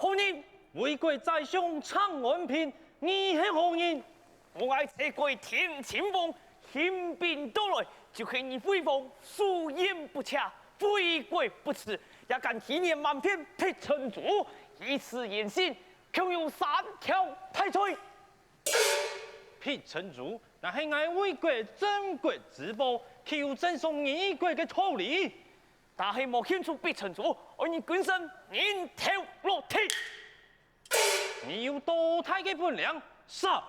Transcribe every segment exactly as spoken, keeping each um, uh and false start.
何人？魏國宰相長安平，你係何人？我係齊國定親王，興兵到來，就係你魏王所言不差，為國不辭，也敢欺騙滿片闢臻州，以此言信，恐有三條大罪。闢臻州，乃係𠊎魏國鎮國之寶，豈有贈送你國个道理？ 但係無興出闢臻州，愛你今生人頭落地。你有多大个本領？殺！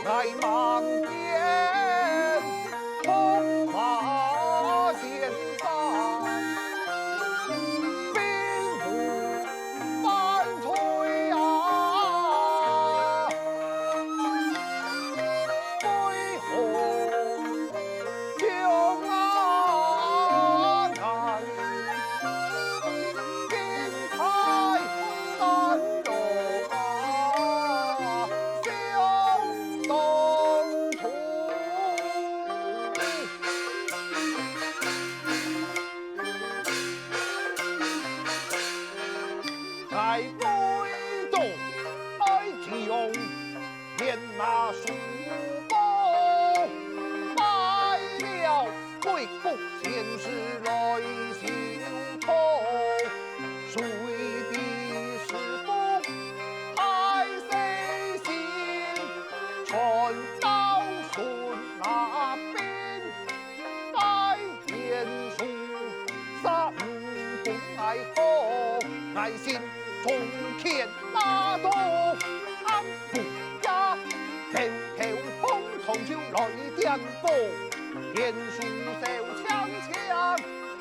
𠊎望見紅花仙山，飛舞萬歲啊！飛鴻 將啊眼，金釵山路啊，相當粗。𠊎為著愛情 連那書包，拜了貴國仙師來相討。誰知師傅太細心，傳到孫那邊，拜 天書，煞毋分𠊎好，𠊎心中牽那多。暗晡夜，偷偷碰撞就來點火，天書燒淨淨，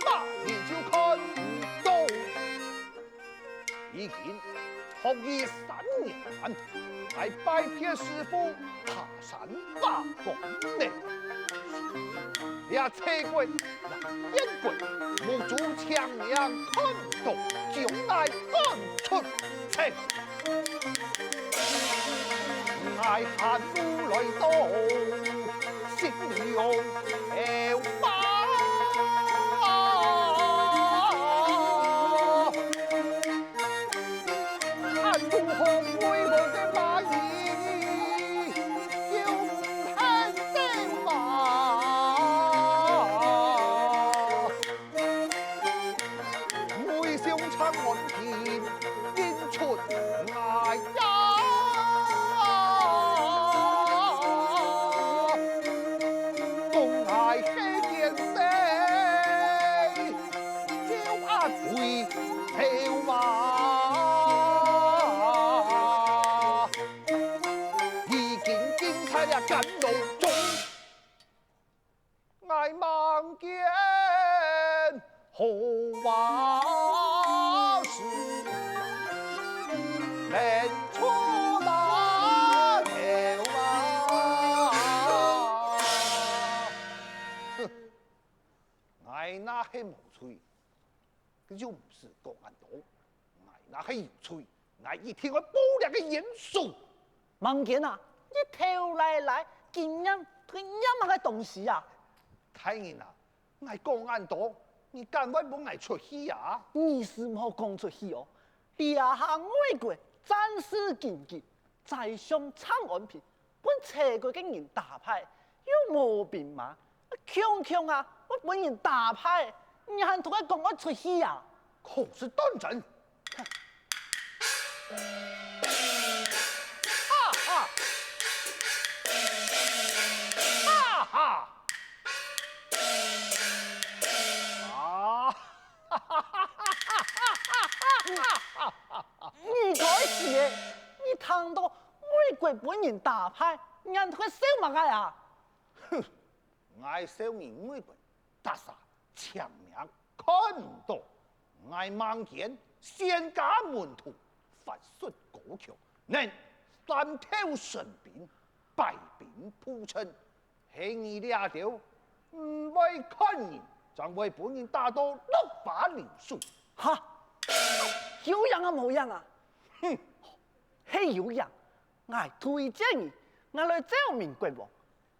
麼人就看毋到。 已經學藝三年，𠊎拜別師傅爬山把功呢。這齊國、這燕國，目珠青盲看毋到，將𠊎趕出城。𠊎行路來到 心裡有愁吧。俺如何為我的馬兒又毋肯走啊？ 為想長安平，認出𠊎呀，講𠊎係奸細，就壓回頭啊！已經經在這監牢中。 𠊎望見好話事，能出難頭啊！哼，𠊎若係無罪， 佢就毋使講恁多。𠊎若係有罪，𠊎一定會報這个冤仇。望見啊，你頭來來，竟然會唸麼个東西啊？大人啊，𠊎講恁多，你敢會分𠊎出氣啊？你係毋好講出氣哦！這下外國戰事緊急，宰相長安平 分齊國个人打敗，又無兵馬，強強啊，會分人打敗，你還同𠊎講愛出氣啊？口是斷人！哈哈！哈哈！啊！ 你該死个！你聽到外國分人打敗，你還在該笑麼个啊？哼，𠊎笑你外國打煞青盲看毋到，𠊎望見仙家門徒法術高強，能三頭神兵，排兵布陣， 係你這兜毋會看人，正會分人打到落花流水。哈！有影啊無影啊？哼！係有影，𠊎推薦你，𠊎來奏明國王。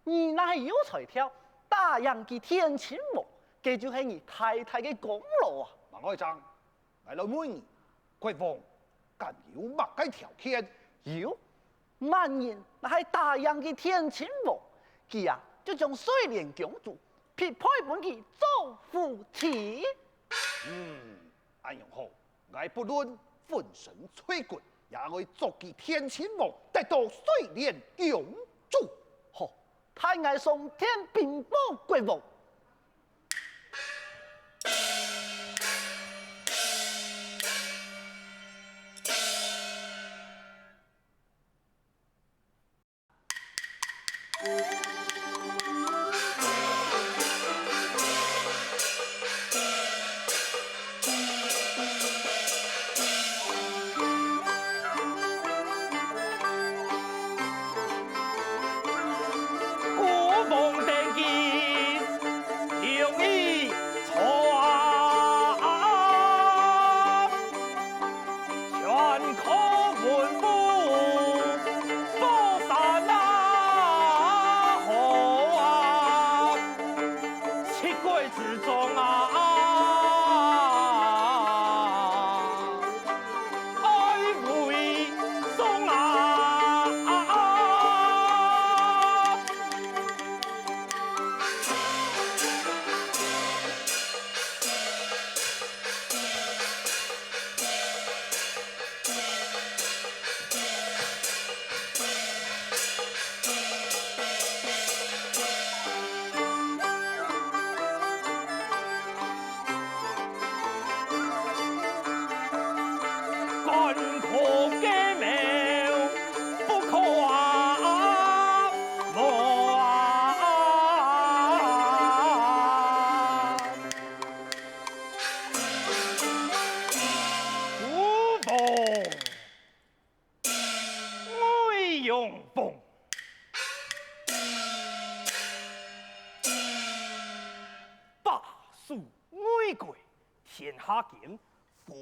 你若係有才調，打贏佢天親王，該就係你大大个功勞啊！孟愛將， 𠊎來問你，國王敢有麼个條件？有，滿人若係打贏佢天親王，佢啊就將水簾公主匹配分佢做夫妻。嗯，恁樣好，𠊎不論粉身碎骨，也愛祝佢天親王得到水簾公主。好，待𠊎上殿稟報國王。孤峰登基，雄一錯，全靠文武河山啊，河啊，七國之中啊，愛為宋啊。 干渴雞鳴，不可啊，無啊。孤峰，魏永峰。把守魏國， 天下間分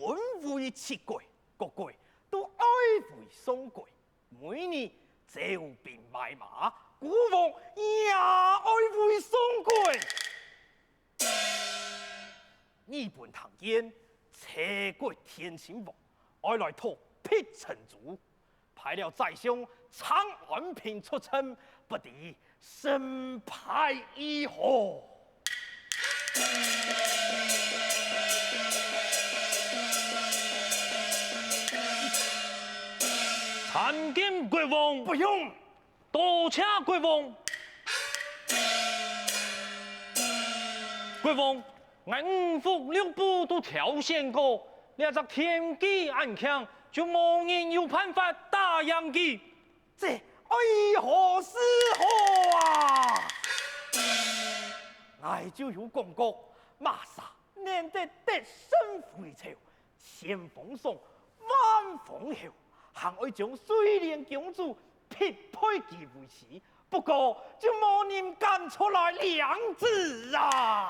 為七國，各國都愛為宋國，每日招兵買馬，孤峰也愛為宋國。日本聽見齊國天親王愛來討闢陳州， 派了宰相張安平出征，不知勝敗如何？參見國王。不用。多謝國王。國王， 𠊎五福六部都挑選過，這隻天機恁強，就無人有辦法打贏佢。這愛如何是好啊！𠊎就有講過，麼儕能得得勝回朝，先封賞，萬封侯，還愛將水簾公主 匹配佢為妻，不過就無人敢出來領旨啊！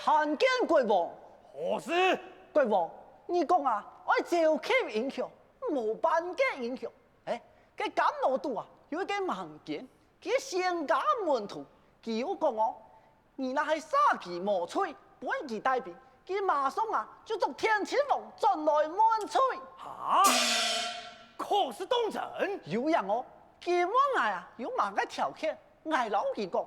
參見國王。何事？國王，你講啊，愛召集英雄，無半個英雄。欸，該監牢肚啊，有一個盲官，佢係仙家門徒，佢有講哦， 你若係赦佢無罪，分佢帶兵，佢馬上啊就祝天親王轉來問罪。哈？可是當真？有影哦，佢問𠊎啊有麼个條件，𠊎摎佢講，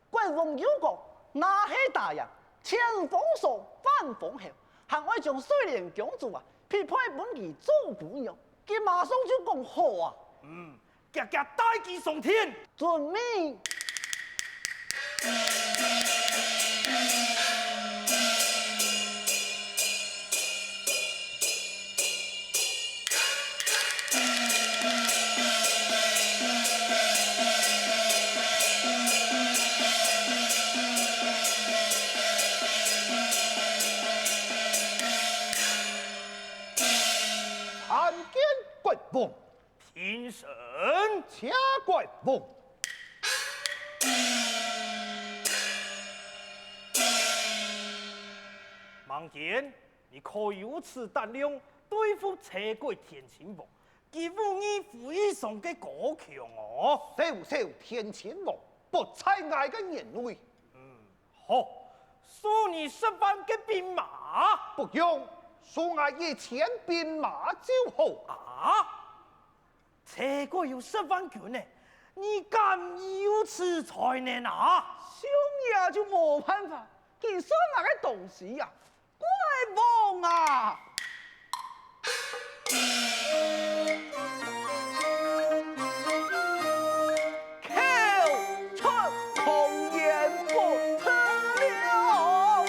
國王又講，若係打贏，千封賞萬封侯，還愛將水簾公主啊，匹配分佢做餔娘，佢馬上就講好啊。嗯， 遽遽帶佢上殿。遵命。參見國王。 平身。謝國王。盲官，你可有此膽量對付齊國天親王？佢武藝非常个高強哦。少少天親王，不在𠊎个眼內。嗯， 好，賜你十萬个兵馬。不用，賜𠊎一千兵馬就好。啊？齊國有十萬軍呢，你敢有此才能啊？想也就無辦法，佢算麼个東西呀？國王啊！ 口出狂言不得了。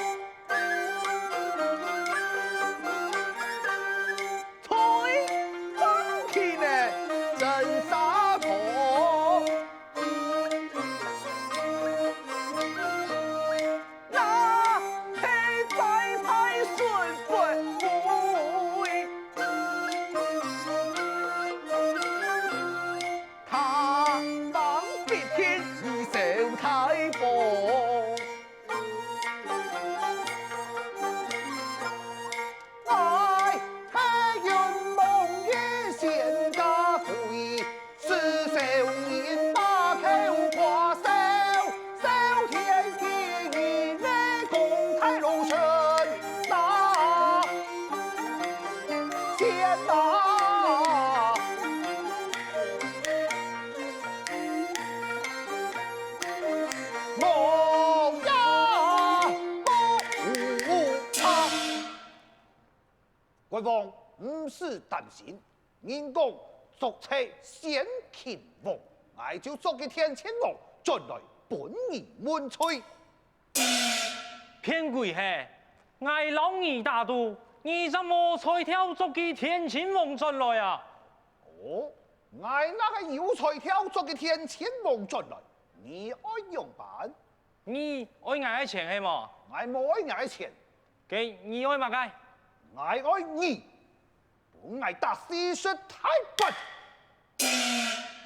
國王，毋使擔心，人講捉賊先擒王，𠊎就捉个田千王轉來分你問罪。騙鬼係！𠊎摎你打賭，你正無才調捉个田千王轉來啊！哦，𠊎哪个有才調捉个田千王轉來？你愛仰般？你愛𠊎个錢係無？𠊎無愛若个錢。該你愛麼个？𠊎愛你！ 分𠊎打四十大板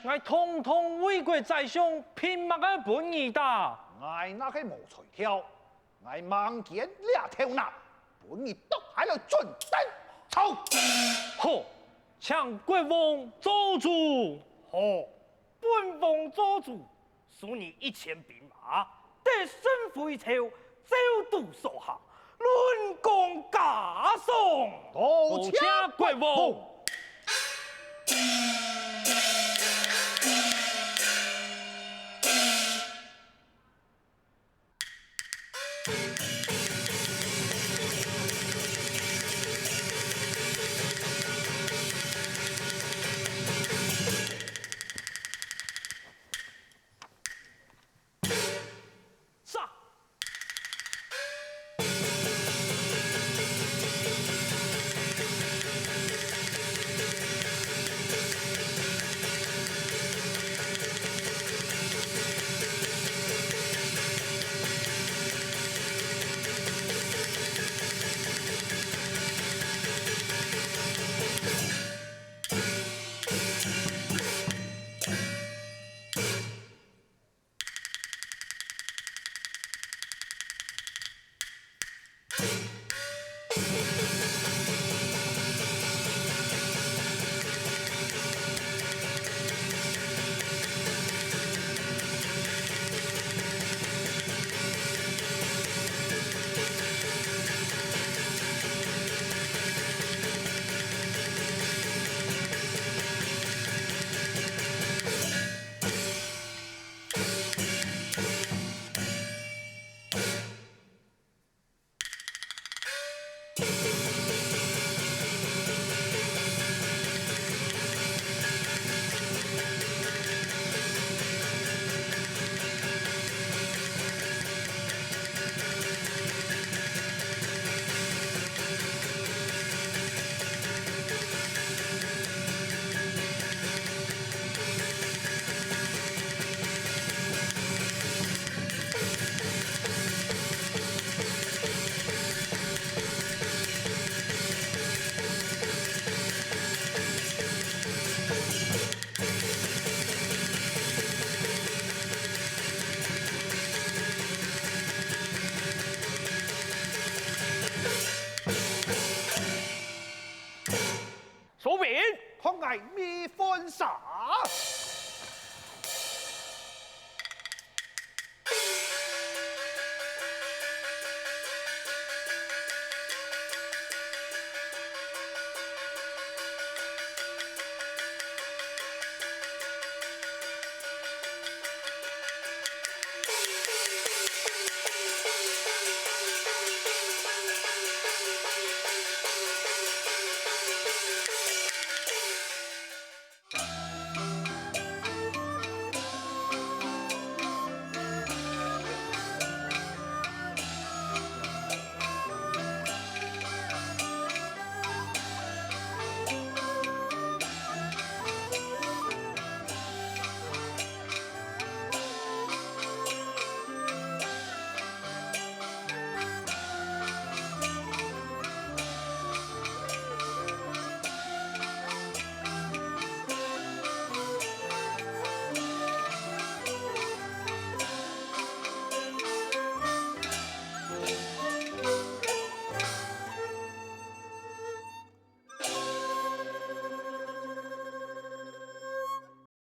！𠊎堂堂為國宰相，憑麼个分你打？𠊎哪个無才調？𠊎吂見這頭那，分你剁下來準等！走！好，請國王做主！好，本王做主！ 收你一千兵馬，得勝回朝，招待所下，論功加賞。多謝國王！蘇明，看𠊎滅飯儕！